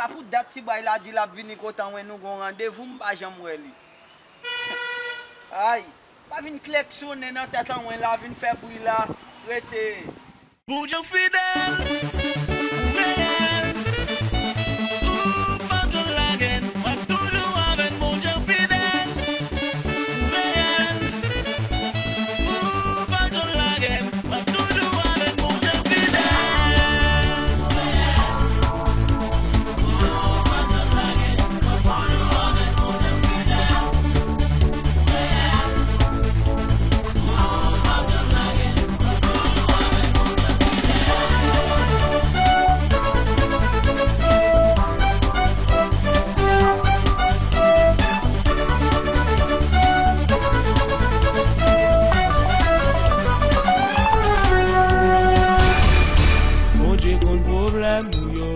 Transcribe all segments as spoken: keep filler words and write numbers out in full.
A pou dat ti bway la di l ap vini kote anwen nou gon randevou, m pa janm wè li. Ay, pa vin klèksonnen nan tèt anwen la, vin fè bri la, rete. Bondye w fidèl, ou reyèl, ou p ap janm lage n, w ap toujou avè n. Bondye w fidèl, ou reyèl, ou p ap janm lage n, w ap toujou avè n. Bondye w fidèl. Bondye konn pwoblèm ou yo.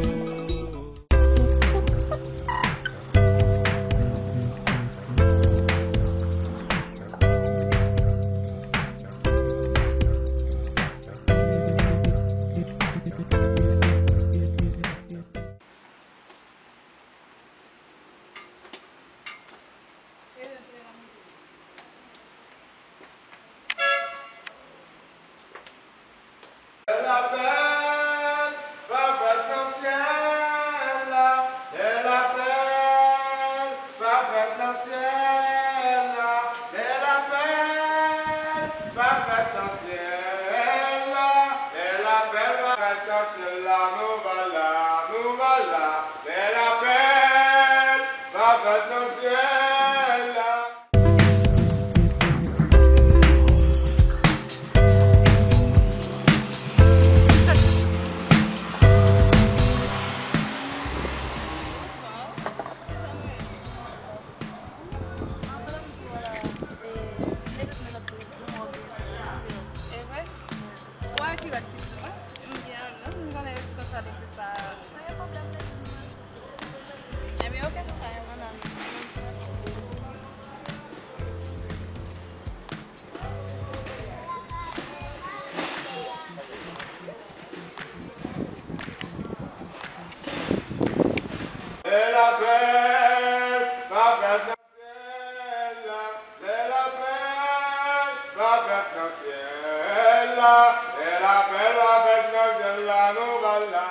Bèl lapèl pa fèt nan syèl la, bèl lapèl pa fèt nan syèl la, bèl lapèl pa fèt nan syèl la, bèl lapèl pa fèt nan syèl la, nou va la, nou va la, bèl lapèl pa fèt nan syèl la. Ou wè kilòt ki sou mwen? M byen, non, m konnen yo di konsa legliz pa. Pa gen pwoblèm, legliz mwen. Ebyen, oke, nou ka al, ann ale. Lè lapèl pa fèt nan syèl la, lè lapèl pa fèt nan syèl la, lè lapèl pa fèt nan syèl la, nou va la.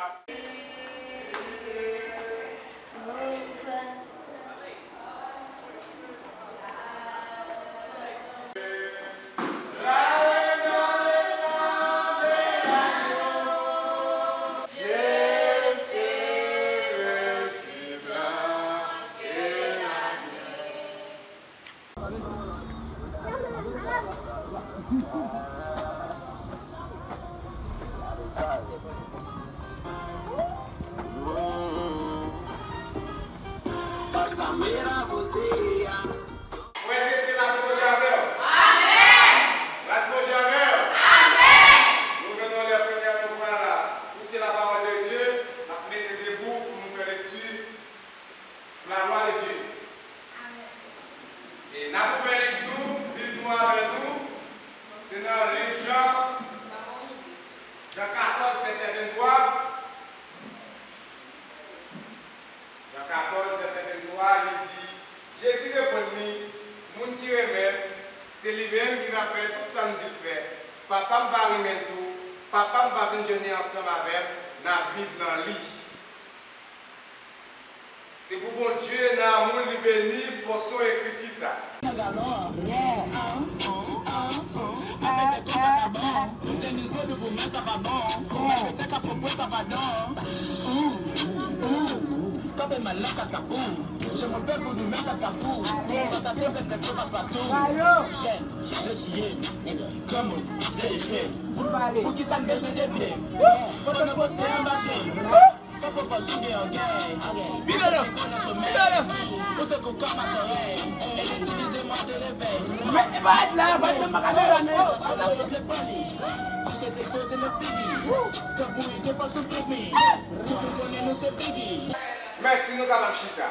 Frè e sè, lape Bondye avè w. Amèn. Gras Bondye avè w. Amèn. Nou gen yon lè kounye a nou pral koute lapawòl de Dye, n ap mete debou pou nou fè lekti. La gloire de Dieu. E n ap ouvè liv nou, Bib nou avè nou, se nan liv Jan, Jan katòz, vèsè venntwa. Jan katòz, vèsè venntwa, li di, Jezi reponn li, Moun ki renmen m, se li menm ki va fè tout sa m di l fè. Papa m va renmen l tou, Papa m va vin jwenn li ansanm avè m, n a viv nan li. Se pou Bondye nan amou l li beni pòsyon ekriti sa. Poukisa n bezwen devye? Kote poste anba je? Fòk ou fò sou gen yon gay. Pi devan. Pi devan. Ou te kou kòm a zorèy. E l itilize mwa se revèy. Mete bagay la, pa t nan kamera, men. Ti se te poze nan figi. Tankou li te fò sou figi. Tout moun konnen nou se Biggie. Mèsi, nou kapab chita.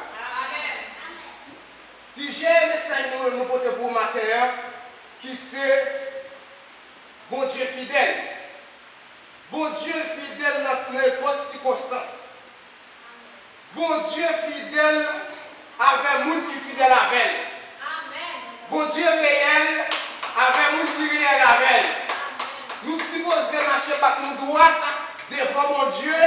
Sijè mesaj nou, nou pote pou maten an, ki se Bondye fidèl. Bondye fidèl nan nenpòt sikonstans. Bondye fidèl avè moun ki fidèl avè l. Bondye reyèl avè moun ki reyèl avè l. Nou sipoze mache bak nou dwat devan Bondye.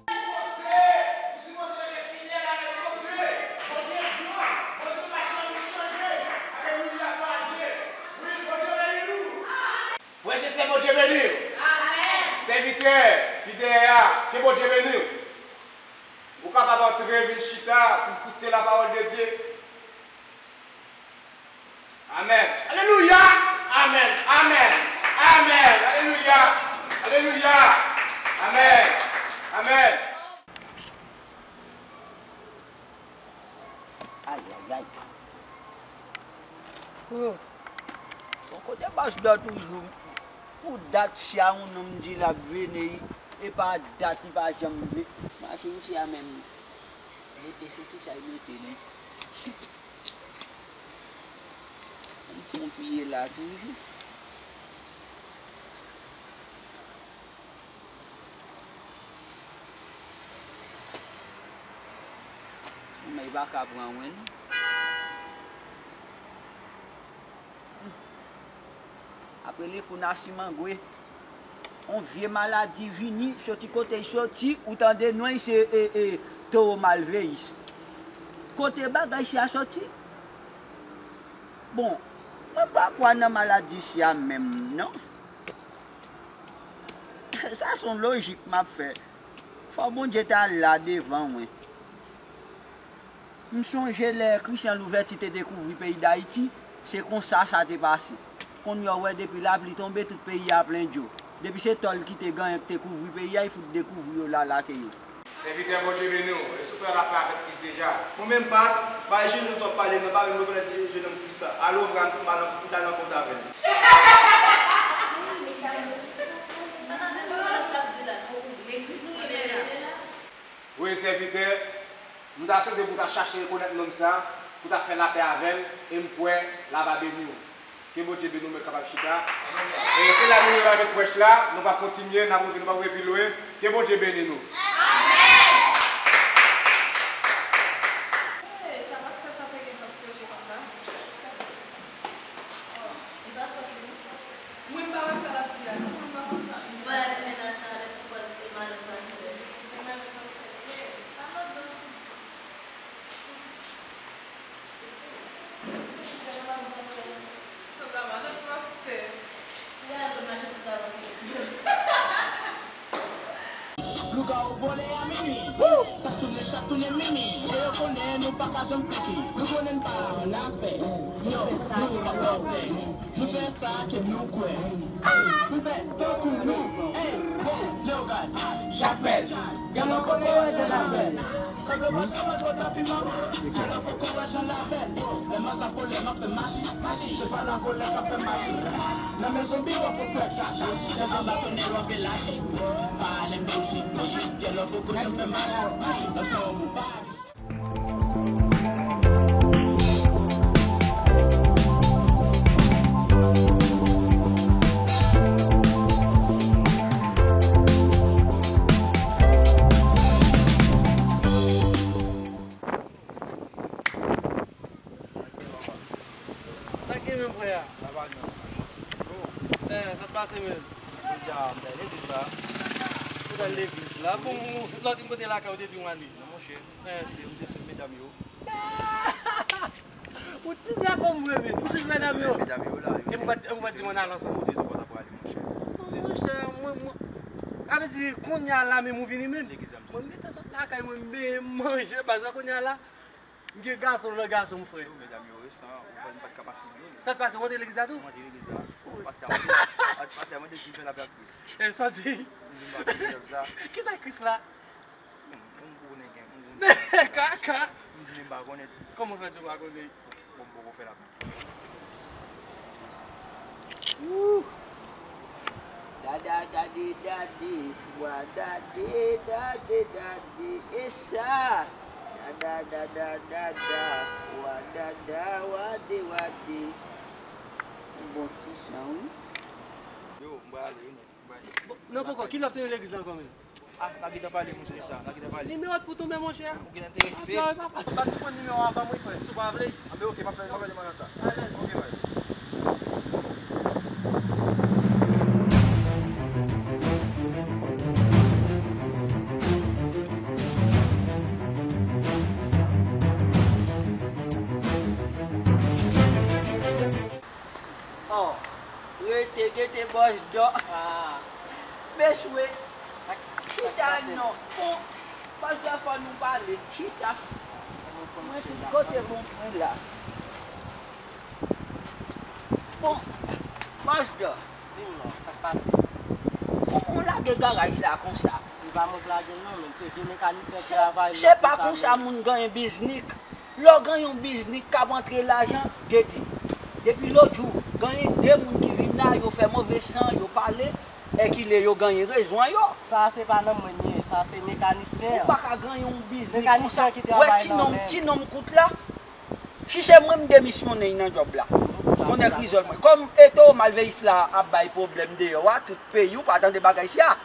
Sipoze, nou sipoze rete fidèl avèk Bondye. Bondye bon, Bondye pa janm chanje. Alelouya, glwa a Dye. Wi, Bondye beni nou. Frè e sè, Bondye beni w. Amèn. Sèvitè ki dèyè a, ke Bondye beni w. Ou kapab antre, vin chita pou koute lapawòl de Dye. Amèn. Alelouya. Amèn. Amèn. Amèn. Alelouya. Alelouya. Amèn. Amèn. Ayayay. Oh. Bon, kote bòs dò toujou? Pou dat sa yon nonm di l ap vini, e pa dat li pa janm vini. Mache isi a menm. E, e se kisa l mete li? Li fon piye la toujou. Mwen pa ka pran wen non. Apre lekou na simangwe, on vye maladi vini, soti kote l soti, ou tande non l se, e, e, towo malveyis. Kote bagay sa soti? Bon, mwen pa kwè nan maladi sa menm non. Sa se yon lojik m ap fè. Fò Bondye ta la devan mwen. M sonje lè Christian Louvety te dekouvri peyi Dayiti, se konsa sa te pase. Kounye a w wè depi lapli tonbe, tout peyi a plen dlo. Depi se tòl ki te genyen ki te kouvri peyi a, li fout dekouvri yo la lakay yo. Sèvitè, Bondye beni w. Èske w fè lapè avèk Kris deja? Mwen menm, pas, bay jenòm sa w ap pale nan, pa menm rekonèt jenòm Kris la. Alo, frè, m t al nan, m t al nan kont avè l. Wi, sèvitè, m ta swete pou w ta chache rekonèt nonm sa, pou w ta fè lapè avè l, e m kwè l ava beni w. Ke Bondye beni w, mèt kapab chita. E se la nou rive avèk prèch la, nou va kontinye, n ap rive, nou p ap rive pi lwen. Ke Bondye beni nou. Hey, sa pastè sa te gentan preche konsa? Oh, li pa fòt li non. Mwen m pa wè sa l ap di a non, mwen m pa konn sa. Mwen pa renmen nan sa lè pou pòz e madanm pastè. E madanm pastè. Yeah, pa lòt bò. Lougawou vole a mimi. Sa tounen, sa tounen mimi. E yo konnen nou pa ka janm fouti. Nou konnen n pa nan afè. Yo, nou pa ka fè. Nou fè sa ke nou kwè. Nou fè tankou nou. Ey, wo, Leogard, Jakmèl. Genlè w poko wè jan l avè l. Sanble w pa janm twò ta pi mal. Genlè w poko wè jan l avè l. Lè m ansanm kolè m ap fè maji, maji. Se pa lakolè k ap fè maji. Nan men zonbi w ap fè kaji. Jan m ap tounen w ap elaji. Pa ale m lojik, lojik. Genlè w poko janm fè maji, maji. Nan son w pa Sa k gen menm, frè a? Eh, sa t pase menm? Jodi a, m t al legliz la. Ou t al legliz la? Bon, lòt kote lakay ou te di w ale? Non, monchè. Eh. M te, m te swiv medam yo. Ou ti zafè m vre, men. Ou swiv medam yo? Medam yo la, yo. E m pa t, e m pa t di mwen al ansanm. Ou te tou pa ta prale, monchè. Non, monchè, mwen, mwen, sa vle di, kounye a la, menm ou vini menm. Mwen, m gentan sot lakay mwen, m benyen, m manje, paske kounye a la, m gen gason nan gason m, frè. Yo, medam yo resan, ou pa, m pa t ka pa swiv yo, non. Sa t pase, ou antre legliz la tou? M antre legliz la. Pastè a mande, pastè a mande si m fè lapè ak Kris. E sa di? M di m pa fè lapè sa. Kisa Kris la? Yon, yon gwo nèg, yon gwo nèg. Kaka. M di li m pa konnen tou. Kòman w fè di w pa konnen? Bon, m poko fè l ap. Wouh. Dada, dadi, dadi, wa dadi, dadi, dadi, e sa. Dada, dada, dada, wa dada, wadi, wadi. Bon ti san, wi. Yo, m prale, wi, nèg. M prale. Non, poko, kilè w ap te nan legliz la ankò menm? Ah, n a gentan pale, monchè, de sa. N a gentan pale. Nimewo t pou tonbe, monchè. Ou gentan enterese. Anpil, papa. Bat pou pran nimewo avan mwen, frè. Si w pa vle. Anben, oke, m ap fè, m ap fè demann sa. Alèz. Oke, bye. Oh, rete, rete, bòs dò. Mesye, chita non. Bon, bòs dò, fò nou pale. Chita. Mwen tout kote bon mwen la. Bon, bòs dò. Di m non, sa k pase? Kòman w lage garaj la konsa? Se pa mwen k lage l non, men se vye mekanisyen k travay la. Se pa konsa moun genyen biznis. Lè w genyen yon biznis k ap antre lajan, gete. Depi lòt jou, genyen de moun ki vin la, yo fè move san, yo pale, èkile yo genyen rezon an yo. Sa se pa nan mwen l ye, sa se mekanisyen Ou an. Pa ka genyen yon biznis Mekanisyen konsa. Ki Wè travay ti nan nonm, men. Ti nonm kout la. Si se mwen m demisyonnen nan djòb la. Mwen nèg rizòl mwen. Kòm Eto Malveyis la ap bay pwoblèm deyò a, tout peyi ou pa tande bagay sa.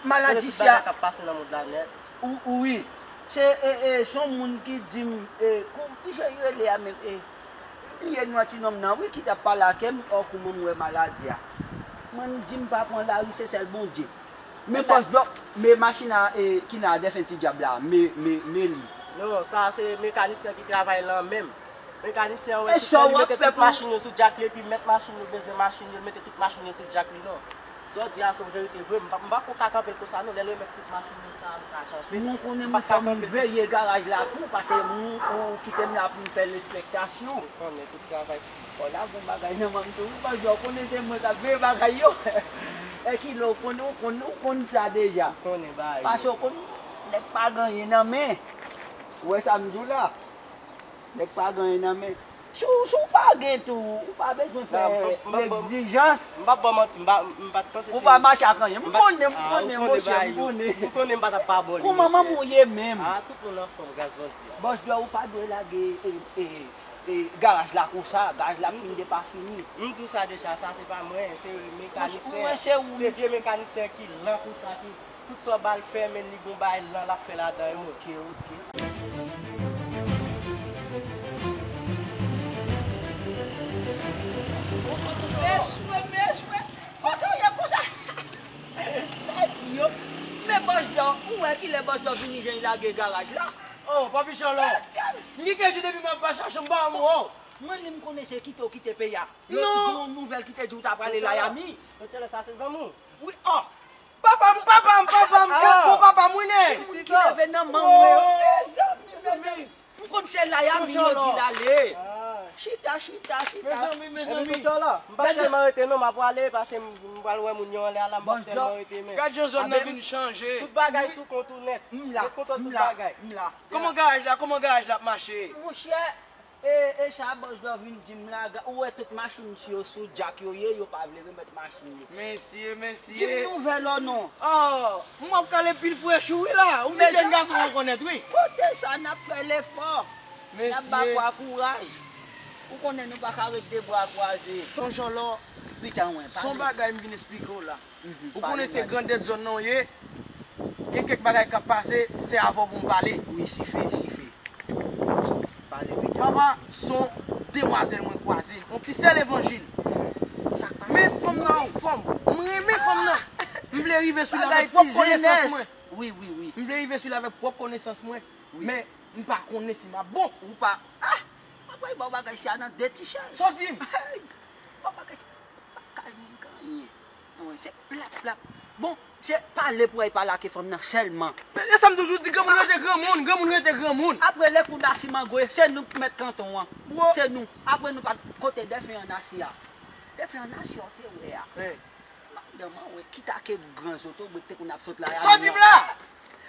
Maladi sa. K ap pase nan mond la nèt. Ou, ou wi. Se e, e, se yon moun ki di m, e, kou, ki jan li rele a menm, e, m bliye non ti nonm nan, wi, ki t ap pale ak m, ò, kouman m wè maladi a. Mwen, m di m pa pran lari, se sèl Bondye. Men bòs dò, men machin a, e, ki nan adèfen ti dyab la, men, men, men li. Non, sa se mekanisyen ki travay lan menm. Mekanisyen an, wè, se li mete tout machin yo sou djak li, epi mèt machin yo bezwen machin yo, li mete tout machin yo sou djak li, non. Sa w di a se yon verite vre, m pa, m pa ko ka kanpe l konsa non, lè l remèt tout machin yo sa a, m ka kanpe. Nou konnen m fò m veye garaj la tou, paske m, ou kite m la pou m fè lenspektasyon. Ou konnen tout travay. Bon, la gon bagay nan men m tou, wi, bòs dò, ou konnen se mwen k ap veye bagay yo. Èkile, ou konn, ou konn, ou konn sa deja. Konnen bagay. Paske ou konn, nèg pa gen anyen nan men. Ou wè sa m di w la? Nèg pa gen anyen nan men. Si w, si w pa gen tou, ou pa bezwen fè egzijans. M p ap ba w manti, m pa, m pa t panse se. Ou pa mache ak anyen. M konnen, m konnen, monchè, m konnen. M konnen m pa t ap pa ba w li. Kouman manman w ye menm? Ah, tout moun anfòm, gras Bondye. Bòs dò, ou pa dwe lage, e, e, e, garaj la konsa, garaj la fin depafini. M di w sa deja, sa se pa mwen, se mekanisyen. Mwen, se ou. Se vye mekanisyen ki lan konsa, ki tout sa w ba l fè, men li gon bagay lan l ap fè ladan yo. Ok, ok. Mesye, mesye, kote w ye konsa? Yo, men bòs dò, ou wè kilè bòs dò vini jan l lage garaj la? Oh, papi Chanlò. M gen kèk jou depi m ap pa chache m pa wè w. Mwen li m konnen se kite w kite peyi a. Non. Gon nouvèl ki te di w ta prale Miami. Lòt lè sa se zanmi w. Wi, oh. Papa m, papa m, papa m, kèt bon papa m, wi, nèg. Timoun ki leve nan manm mwen yo. Mezanmi, mezanmi. M konn se Miami yo di l ale. Chita, chita, chita. Mezanmi, mezanmi. M pa tèlman rete non, m ap prale, paske m, m pral wè moun yo anlè a la, m pa tèlman rete men. Gad jan zòn nan vin chanje. Tout bagay sou kont ou nèt. M la, Yo kontwòl m tout la, bagay. M la. Kòman garaj la, kòman garaj la ap mache? Monchè, e, e sa bòs dò vin di m la, ga-, ou wè tout machin si yo sou djak yo ye, yo pa vle remèt machin yo. Mesye, mesye. Di m nouvèl ou non. Oh, m ap kale pil frèch ou wi la. Ou vin jèn gason ou konèt wi. Kote sa n ap fè lefò. N ap ba kwa kouraj. Ou konnen nou pa ka ret de bra kwaze. Tonton Chanlò, Pita mwen, se yon bagay m vin esplike w la. Ou konnen se grandèt zòn nan w ye. Gen kèk bagay k ap pase, se avè w pou m pale. Wi, sife, sife. Pale pita. Papa, se yon demwazèl mwen kwaze. Yon ti sè levanjil. Men fanm nan anfòm. M renmen fanm nan. M vle rive sou li avèk pwòp konesans mwen. Wi, wi, wi. M vle rive sou li avèk pwòp konesans mwen. Men, m pa konnen si m ap bon. Ou pa. Ah! M ap ba w bagay sa nan de ti chèz. Sa w di m? Ba w bagay sa. Pa kay moun ka anyen. Mwen, se plap, plap. Bon, se pale pou ay pale ak fanm nan sèlman. E sa m toujou di, granmoun rete granmoun, granmoun rete granmoun. Apre le kou dasi mangwe, se nou k mèt kanton an. Se nou. Apre nou pa kote dèfen an nasi a. Dèfen an nasi a w te wè a. Madanm an wè, kita ke gran zotobre te konn ap sot la. Sa w di m la?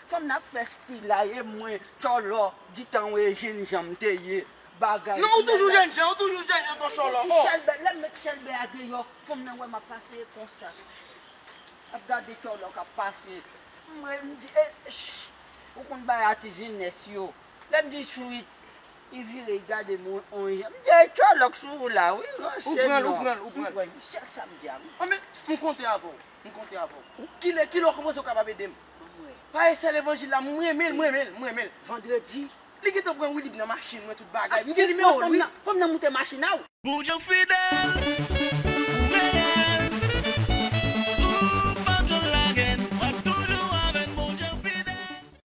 Fanm nan ap fè stil la, e mwen, tchòlò, ditan w e jennjan m te ye, bagay. Non, ou toujou jennjan, ou toujou jennjan, ton tchòlò. Ti chèlbè, lè m met chèlbè a deyò, fanm nan wè m ap pase konsa. Ap gade tchòlò k ap pase. Mwen, m di, e, chh, ou konn bay atis jenès yo. Lè m di swit, li vire, li gade m on jan. M di, e tchòlò k sou ou la, wi, ranse non. Ou pran l, ou pran l, ou pran l. M pran l, sèl sa m di a, wi. Anben, m konte avè w, m konte avè w. Kilè, kilè w konpoze w kapab ede m? Pale sè levanjil la, m renmen l, m renmen l, m renmen l. Vandredi. Li gentan pran wi, li nan machin mwen, tout bagay. M gen nimewo l, wi. Fanm nan moute machin a w. Bondye fidèl.